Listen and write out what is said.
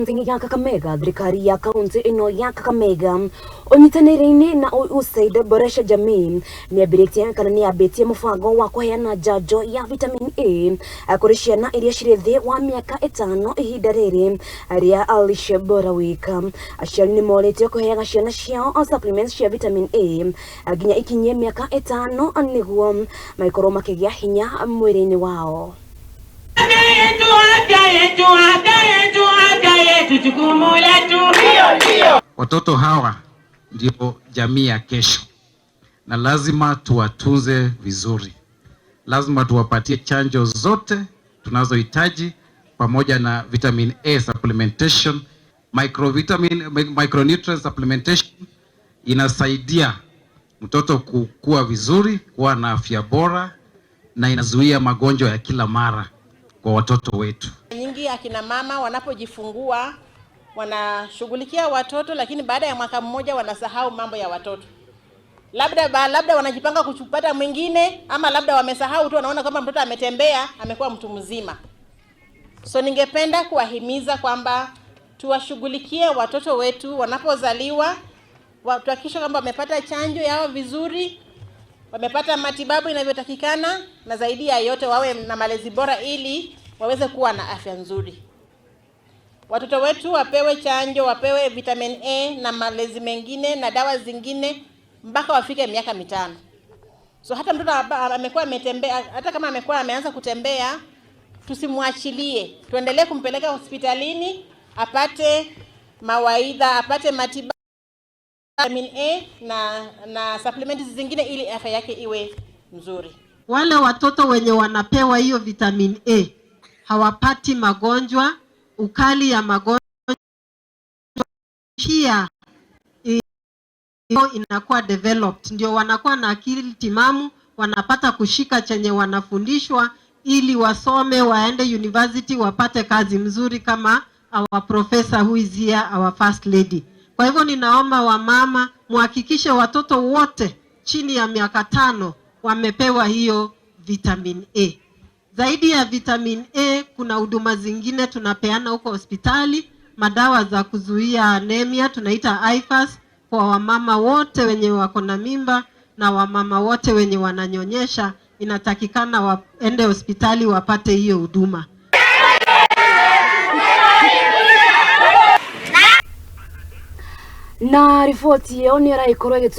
Ya Kakamega, thirikari ya kaunti ino ya Kakamega unyitanĩire na USAID Boresha Jamii nĩambĩrĩtie kana nĩambĩtie mũbango wa kũheana njanjo ya vitamin A kũrĩ ciana iria cirĩ thĩ wa mĩaka 5 ihinda rĩrĩ rĩa Lishe Bora Week. Aciari nĩ morĩtio kũheaga ciana ciao supplements cia vitamin A nginya ikinyie mĩaka 5 nĩguo magĩkorwo makĩgĩa hinya mwĩrĩ-inĩ wao. Watoto hawa ndio jamii ya kesho, na lazima tuwatunze vizuri. Lazima tuwapatie chanjo zote tunazohitaji pamoja na vitamin A supplementation, microvitamin, micronutrient supplementation inasaidia mtoto kukua vizuri, kuwa na afya bora na inazuia magonjwa ya kila mara kwa watoto wetu. Nyingi akina mama wanapojifungua wanashughulikia watoto, lakini baada ya mwaka mmoja wanasahau mambo ya watoto. Labda wanajipanga kupata mwingine, ama labda wamesahau tu, wanaona kwamba mtoto ametembea, amekuwa mtu mzima. So ningependa kuwahimiza kwamba tuwashughulikie watoto wetu wanapozaliwa, tuhakikishe kwamba wamepata chanjo yao vizuri, wamepata matibabu inavyotakikana, na zaidi ya yote wawe na malezi bora ili waweze kuwa na afya nzuri. Watoto wetu wapewe chanjo, wapewe vitamin A na malezi mengine na dawa zingine mpaka wafike miaka 5. So hata mtoto amekuwa ametembea, hata kama amekuwa ameanza kutembea, tusimwachilie, tuendelee kumpeleka hospitalini apate mawaidha, apate matibabu vitamin A na supplements zingine ili afya yake iwe nzuri. Wale watoto wenye wanapewa hiyo vitamin A hawapati magonjwa, ukali ya magonjwa pia inakuwa developed, ndio wanakuwa na akili timamu, wanapata kushika chenye wanafundishwa ili wasome, waende university, wapate kazi mzuri kama our professor who is here, our first lady. Kwa hivyo ninaomba wamama muhakikishe watoto wote chini ya miaka 5 wamepewa hiyo vitamin A. Zaidi ya vitamin A kuna huduma zingine tunapeana huko hospitali, madawa za kuzuia anemia tunaita IFAS kwa wamama wote wenye wako na mimba na wamama wote wenye wananyonyesha, inatakikana waende hospitali wapate hiyo huduma. Na riboti ĩyo nĩ ĩragĩkorwo ĩgĩtuĩka